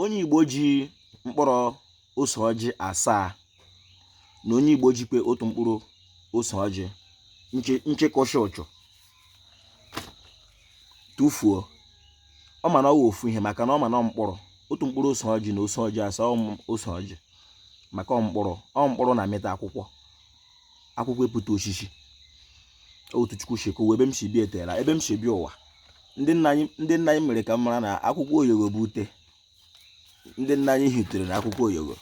Onye Igbo ji mkpụrụ ose ọjị asaa na onye Igbo jikwe otu mkpụrụ ose ọjị nchịkọcha ụchụ tụfuo, ọ ma na ọ wụ ofu ihe, maka na ọ ma na mkpụrụ otu mkpụrụ ose ọjị na ose ọjị asaa ose ọjị, maka ọ mkpụrụ, ọ mkpụrụ na-amịta akwụkwọ, akwụkwọ epụta osisi. Otu Chukwu si kụwa ebe m si bịa etela ebe m si bịa ụwa. Ndị nna anyị mere ka m mara na akwụkwọ oyogo bụ ute. Ndị nna anyị hitere na akwụkwọ oyogo.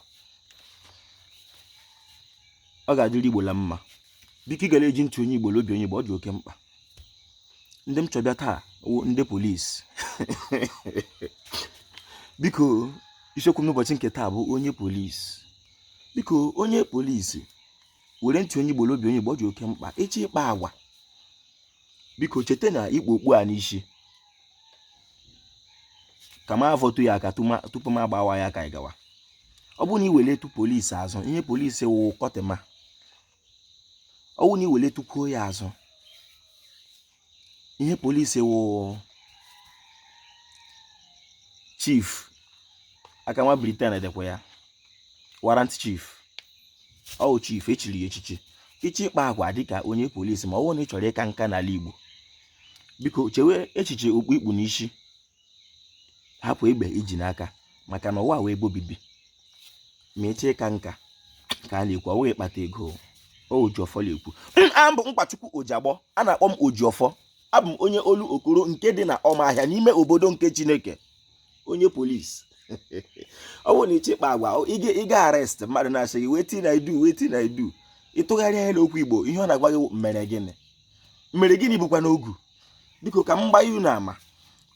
Ọ ga-adịrị Igbo la mma. Biko, ị gara eji ntị onye Igbo na obi onye Igbo, ọ dị oke mkpa. Ndị m chọbịa taa wụ ndị polisi. Biko, isiokwu m n'ụbọchị nke taa bụ onye polisi. Biko, onye polisi, were ntị onye Igbo na obi onye Igbo, ọ dị oke mkpa. Ị chọ ịkpa agwa, biko cheta na i kpu okpu a n'isi ka m avọtụ ya aka tupu m agbawa ya ka anyị gawa. Ọ bụrụ na ị weletu polisi azụ, ihe polisi wụ kọtịma. Ọ bụrụ na ị weletukwuo ya azụ, ihe polisi wụ chief, aka nwa Britain dịkwa ya, warrant chief. Ọ chief echiri ya echichi. Ị chọ ịkpa agwa dịka onye polisi, ma ọ bụrụ na ị chọrọ ịka nka n'ala Igbo, biko chewe echiche okpu i kpu n'isi, hapụ egbe i ji n'aka, maka na ụwa wụ ebe obibi. Ma ị chọ ịka nka ka a na-ekwu, ọ wụghị ịkpata ego. Ojiọfọ na-ekwu. A bụ Mkpachukwu Ojiagbọ, a na-akpọ m Ojiọfọ. Abụ m onye Olokoro nke dị na Ọmahịa n'ime obodo nke Chineke. Onye polisi, ọ bụrụ na ị chọ ịkpa agwa, ị ga arrest mmadụ na-asị gị, "Wetin I do? Wetin I do?" Ị tụgharịa ya n'okwu Igbo, ihe ọ na-agwa gị, "Mere gịnị? Mere gịnị?" Bụkwa n'ogu. Biko, ka m gbaa unu ama.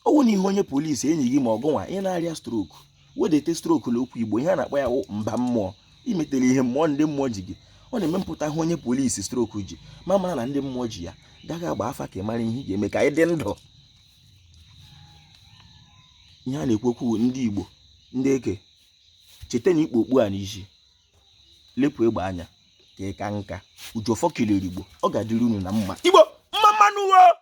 Ọ wụ na ihe onye polisi enyi gị ma ọ gụnwa ị na-arịa stroke, wedete stroke n'okwu Igbo, ihe a na-akpọ ya mba mmụọ. Imetere ihe mmụọ, ndị mmụọ ji gị. Ọ na-eme mpụta hụ onye polisi stroke ji, ma mara na ndị mmụọ ji ya, gaghị agba afa ka ị mara ihe ị ga-eme ka ị dị ndụ. Ihe a na-ekwu okwu, ndị Igbo, ndị eke, cheta na i kpu okpu a n'isi, lepụ egbe anya ka ị ka nka. Ojiọfọ kelere Igbo. Ọ ga-adịrị unu na mma. Igbo mma mma nụ o.